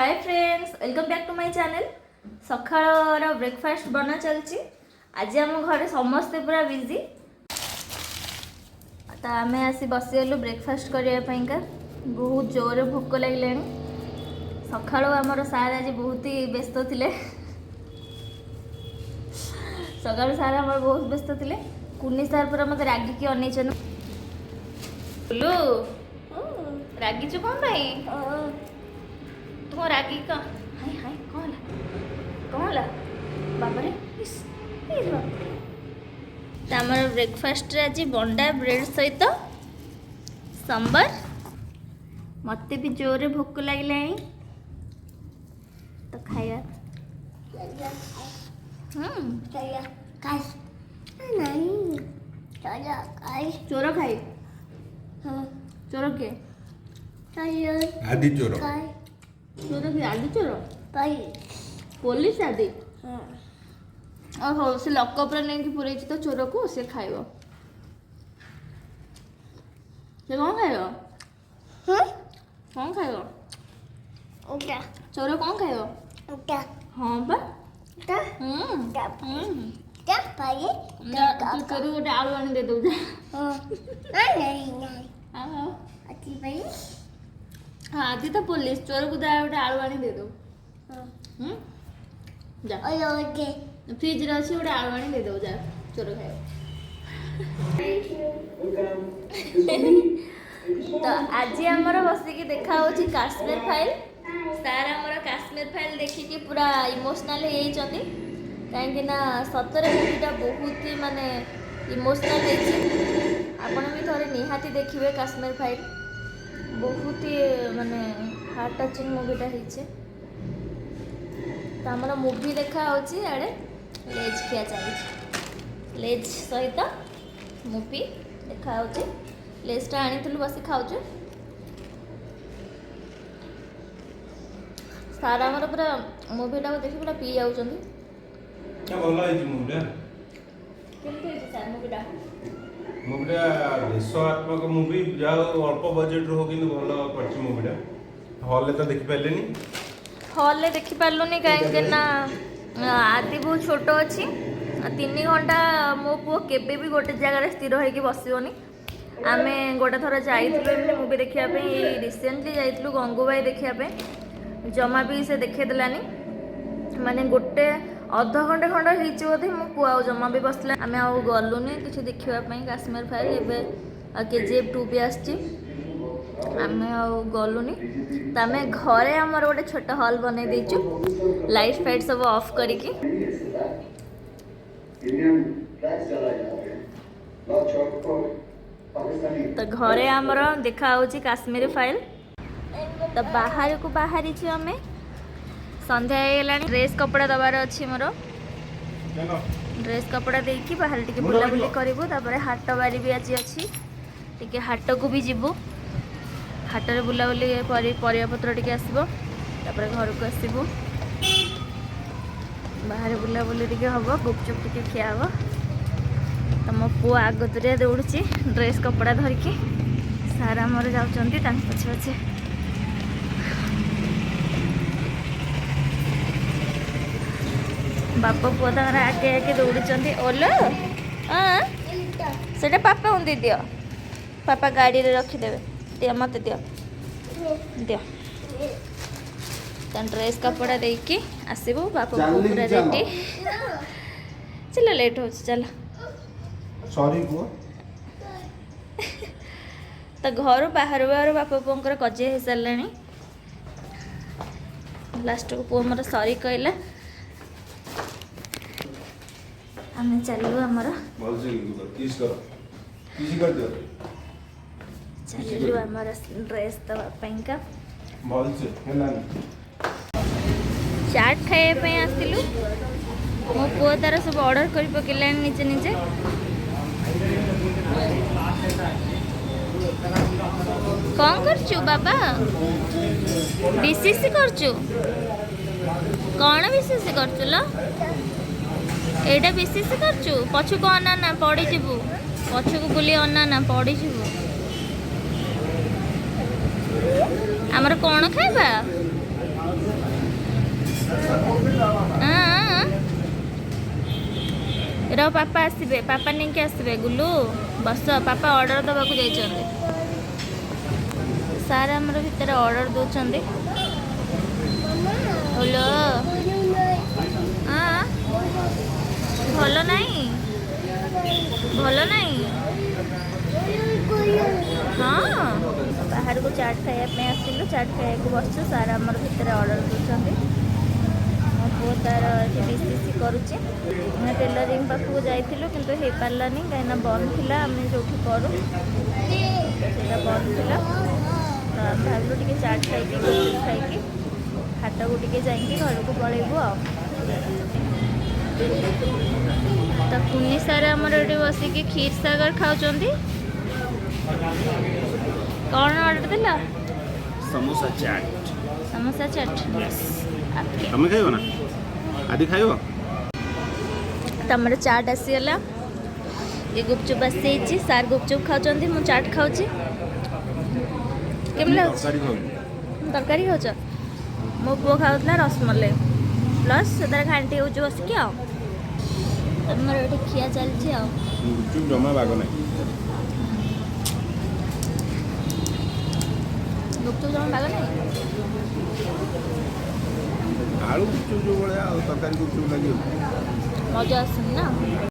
Hi friends, welcome back to my channel. ସକାଳର breakfast ବନା ଚାଲିଛି। ଆଜି ଆମ ଘରେ ସମସ୍ତେ ପୁରା ବିଜି। ତ ଆମେ ଆସି ବସିଗଲୁ ବ୍ରେକଫାଷ୍ଟ କରିବା ପାଇଁକା। ବହୁତ ଜୋରରେ ଭୋକ ଲାଗିଲାଣି। ସକାଳୁ ଆମର ସାର୍ ଆଜି ବହୁତ ହି ବ୍ୟସ୍ତ ଥିଲେ। ସକାଳୁ ସାର୍ ଆମର ବହୁତ ବ୍ୟସ୍ତ ଥିଲେ। କୁନି ସାର୍ ପୁରା ମୋତେ ରାଗିକି ଅନେଇଛନ୍ତି। ବୁଲୁ, ରାଗିଛୁ କ'ଣ ପାଇଁ? ତୁ କ'ଣ ରାଗିକି କ'ଣ? ହାଇ ହାଇ, କ'ଣ ହେଲା, କ'ଣ ହେଲା? ବାବାରେ, ଇସ୍, ଇରେ ବାପରେ। ତ ଆମର ବ୍ରେକଫାଷ୍ଟରେ ଆଜି ବଣ୍ଡା ବ୍ରେଡ୍ ସହିତ ସମ୍ବର। ମୋତେ ବି ଜୋରରେ ଭୋକ ଲାଗିଲାଣି, ତ ଖାଇବା। ଚୋର ଖାଇ, ଚୋର କିଏ? ଆଦି ଚୋର। ଚୋର କିଏ? ଆଦି ଚୋର, ପୋଲିସ ଆଦି। ଓହୋ, ସେ ଲକଅପ୍ରେ ନେଇକି ପୁରେଇଛି ତ ଚୋରକୁ। ସେ ଖାଇବ। ସେ କ'ଣ ଖାଇବ? କ'ଣ ଖାଇବ ଚୋର? କ'ଣ ଖାଇବ? ହଁ ବା। ହୁଁ ହୁଁ ଯା, ତୁ ଚୋର ଗୋଟେ ଆଳୁ ଆଣି ଦେଇଦେବୁ ଯା। ଆଉ ହଁ, ଆଦି ତ ପୋଲିସ, ଚୋରକୁ ଦା ଗୋଟେ ଆଳୁ ଆଣି ଦେଇଦେବୁ। ହୁଁ, ଯା, ଫ୍ରିଜରେ ଅଛି, ଗୋଟେ ଆଳୁ ଆଣି ଦେଇଦେବୁ ଯା, ଚୋର ଖାଇବ। ତ ଆଜି ଆମର ବସିକି ଦେଖା ହେଉଛି କାଶ୍ମୀର ଫାଇଲ୍। ସାର୍ ଆମର କାଶ୍ମୀର ଫାଇଲ୍ ଦେଖିକି ପୁରା ଇମୋସନାଲ୍ ହେଇଯାଇଛନ୍ତି, କାହିଁକି ନା ସତରେ ମୁଭିଟା ବହୁତ ହି ମାନେ ଇମୋସନାଲ୍ ହେଇଛି। ଆପଣ ବି ଥରେ ନିହାତି ଦେଖିବେ କାଶ୍ମୀର ଫାଇଲ୍। ବହୁତ ହି ମାନେ ହାର୍ଟ ଟଚିଂ ମୁଭିଟା ହେଇଛି। ତ ଆମର ମୁଭି ଦେଖା ହେଉଛି, ଆଡ଼େ ଲେଜ୍ ଖିଆ ଚାଲିଛି। ଲେଜ୍ ସହିତ ମୁଭି ଦେଖା ହେଉଛି। ଲେଜ୍ଟା ଆଣିଥିଲୁ, ବସି ଖାଉଛୁ। ସାର୍ ଆମର ପୁରା ମୁଭିଟାକୁ ଦେଖି ପୁରା ପିଇ ଯାଉଛନ୍ତି। ଭଲ ହେଇଛି ମୁଭିଟା। କେମିତି ହେଇଛି ସାର୍ ମୁଭିଟା? ମୁଭିଟା ଦେଶାତ୍ମକ ମୁଭି। ଯାହା ହଉ, ଅଳ୍ପ ବଜେଟରୁ ହଉ, କିନ୍ତୁ ଭଲ କରିଛି ମୁଭିଟା। ହଲ୍ରେ ତ ଦେଖିପାରିଲେନି। ହଲ୍ରେ ଦେଖିପାରିଲୁନି, କାହିଁକି ନା ଆଦି ବହୁତ ଛୋଟ ଅଛି। ଆଉ 3 ଘଣ୍ଟା ମୋ ପୁଅ କେବେ ବି ଗୋଟେ ଜାଗାରେ ସ୍ଥିର ହେଇକି ବସିବନି। ଆମେ ଗୋଟେ ଥର ଯାଇଥିଲୁ ଏମିତି ମୁଭି ଦେଖିବା ପାଇଁ, ଏଇ ରିସେଣ୍ଟଲି ଯାଇଥିଲୁ ଗଙ୍ଗୁବାଇ ଦେଖିବା ପାଇଁ। ଜମା ବି ସେ ଦେଖେଇଦେଲାନି। ମାନେ ଗୋଟେ ଅଧଘଣ୍ଟେ ଖଣ୍ଡ ହେଇଛି ବୋଧେ, ମୋ ପୁଅ ଆଉ ଜମା ବି ବସିଲା। ଆମେ ଆଉ ଗଲୁନି କିଛି ଦେଖିବା ପାଇଁ କାଶ୍ମୀର ଫାଇଲ୍। ଏବେ କେଜିଏଫ୍ 2 ବି ଆସିଛି, ଆମେ ଆଉ ଗଲୁନି। ତ ଆମେ ଘରେ ଆମର ଗୋଟେ ଛୋଟ ହଲ୍ ବନେଇ ଦେଇଛୁ, ଲାଇଟ୍ ଫାଇଟ୍ ସବୁ ଅଫ୍ କରିକି। इंडियन फ्लैग चलाए जाते हैं लाल चौक पर पाकिस्तानी। ତ ଘରେ ଆମର ଦେଖା ହେଉଛି କାଶ୍ମୀର ଫାଇଲ୍। ତ ବାହାରକୁ ବାହାରିଛୁ ଆମେ। ସନ୍ଧ୍ୟା ହେଇଗଲାଣି, ଡ୍ରେସ୍ କପଡ଼ା ଦେବାର ଅଛି ମୋର। ଡ୍ରେସ୍ କପଡ଼ା ଦେଇକି ବାହାରେ ଟିକେ ବୁଲାବୁଲି କରିବୁ। ତାପରେ ହାଟ ବାରି ବି ଆଜି ଅଛି, ଟିକେ ହାଟକୁ ବି ଯିବୁ। ହାଟରେ ବୁଲାବୁଲି କରି ପରିବା ପତ୍ର ଟିକେ ଆସିବ, ତାପରେ ଘରକୁ ଆସିବୁ। ବାହାରେ ବୁଲାବୁଲି ଟିକେ ହବ, ଗୁପଚୁପ୍ ଟିକେ ଖିଆ ହବ। ତ ମୋ ପୁଅ ଆଗତୁରିଆ ଦୌଡ଼ୁଛି ଡ୍ରେସ୍ କପଡ଼ା ଧରିକି। ସାର୍ ଆମର ଯାଉଛନ୍ତି ତାଙ୍କ ପଛେ ପଛେ। ବାପ ପୁଅ ତାଙ୍କର ଆଗେ ଆଗେ ଦୌଡ଼ୁଛନ୍ତି। ଓଲ, ସେଇଟା ପାପାଙ୍କୁ ଦେଇଦିଅ, ପାପା ଗାଡ଼ିରେ ରଖିଦେବେ। ଦିଅ, ମୋତେ ଦିଅ, ଦିଅ। ତା ଡ୍ରେସ୍ କପଡ଼ା ଦେଇକି ଆସିବୁ। ବାପ ପୁଅ ପୁରା ରେଡ଼ି। ଚାଲ, ଲେଟ୍ ହେଉଛି, ଚାଲ। ସରି ପୁଅ। ତ ଘରୁ ବାହାରୁ ବାହାରୁ ବାପ ପୁଅଙ୍କର କଜିଆ ହେଇସାରିଲାଣି। ଲାଷ୍ଟକୁ ପୁଅ ମୋର ସରି କହିଲା। ଆମେ ଚାଲିଲୁ ଆମର ଭଲସେ କିସ୍ କର, କିସ୍ କରିଦିଅ। ଚାଲିଲୁ ଆମର ଡ୍ରେସ୍ ଦେବା ପାଇଁକା। ଭଲସେ ହେଲାନି। ଚାଟ୍ ଖାଇବା ପାଇଁ ଆସିଲୁ। ମୋ ପୁଅ ତାର ସବୁ ଅର୍ଡ଼ର କରି ପକେଇଲାଣି ନିଜେ ନିଜେ। କ'ଣ କରୁଛୁ ବାବା? ବିସିସି କରୁଛୁ? କ'ଣ ବିସିସି କରୁଛୁ ଲୋ? ଏଇଟା ବିସିସି କରୁଛୁ? ପଛକୁ ଅନା ନା, ପଡ଼ିଯିବୁ। ପଛକୁ ବୁଲି ଅନା ନା, ପଡ଼ିଯିବୁ। ଆମର କ'ଣ ଖାଇବା? ରହ, ପାପା ଆସିବେ, ପାପା ନେଇକି ଆସିବେ। ଗୁଲୁ, ବସ। ପାପା ଅର୍ଡ଼ର ଦେବାକୁ ଯାଇଛନ୍ତି। ସାର୍ ଆମର ଭିତରେ ଅର୍ଡ଼ର ଦେଉଛନ୍ତି। ହଲୋ। ହଁ, ଭଲ ନାହିଁ, ଭଲ ନାହିଁ। ହଁ, ବାହାରକୁ ଚାଟ୍ ଖାଇବା ପାଇଁ ଆସିଲୁ। ଚାଟ୍ ଖାଇବାକୁ ବସିଛୁ। ସାର୍ ଆମର ଭିତରେ ଅର୍ଡ଼ର ଦେଉଛନ୍ତି। ମୋ ପୁଅ ତାର ଏଠି ବିସିସି କରୁଛି। ଆମେ ଟେଲରିଂ ପାଖକୁ ଯାଇଥିଲୁ, କିନ୍ତୁ ହେଇପାରିଲାନି, କାହିଁକିନା ବନ୍ଦ ଥିଲା। ଆମେ ଯେଉଁଠି କରୁ ତ ସେଇଟା ବନ୍ଦ ଥିଲା। ତ ଆମେ ଭାବିଲୁ ଟିକେ ଚାଟ୍ ଖାଇକି, ଗୁପଚୁପ୍ ଖାଇକି, ହାଟକୁ ଟିକେ ଯାଇକି ଘରକୁ ପଳେଇବୁ। ଆଉ ତ କୁନି ସାର୍ ଆମର ଏଠି ବସିକି କ୍ଷୀର ସାଗର ଖାଉଛନ୍ତି। କ'ଣ ଅର୍ଡ଼ର ଦେଲ? ସମୋସା ଚାଟ୍। ସମୋସା ଚାଟ୍। ଓକେ। ତମେ ଖାଇବ ନା ଆଦି ଖାଇବ? ତମର ଚାଟ୍ ଆସିଗଲା, ଏ ଗୁପଚୁପ୍ ଆସିଯାଇଛି। ସାର୍ ଗୁପଚୁପ୍ ଖାଉଛନ୍ତି, ମୁଁ ଚାଟ୍ ଖାଉଛି। କେମିତି ଲାଗୁଛି? ତରକାରୀ ଖାଉଛି। ତରକାରୀ ଖାଉଛ? ମୋ ପୁଅ ଖାଉଥିଲା ରସମଲେଇ। ପ୍ଲସ୍ ସେ ତାର ଘାଣ୍ଟି ହେଉଛି ବସିକି। ଆଉ ତମର ଏଠି ଖିଆ ଚାଲିଛି ଆଉ। ଗୁପଚୁପ୍ ଜମା ବାଗ ନାହିଁ। ଗୁପଚୁପ୍ ଜମା ବାଗ ନାହିଁ? ଆଳୁ ଗୁପଚୁପ୍ ଯୋଉ ଭଳିଆ, ଆଉ ତରକାରୀ ଗୁପଚୁପ୍ ଲାଗିବ? ମଜା ଆସୁନି ନା?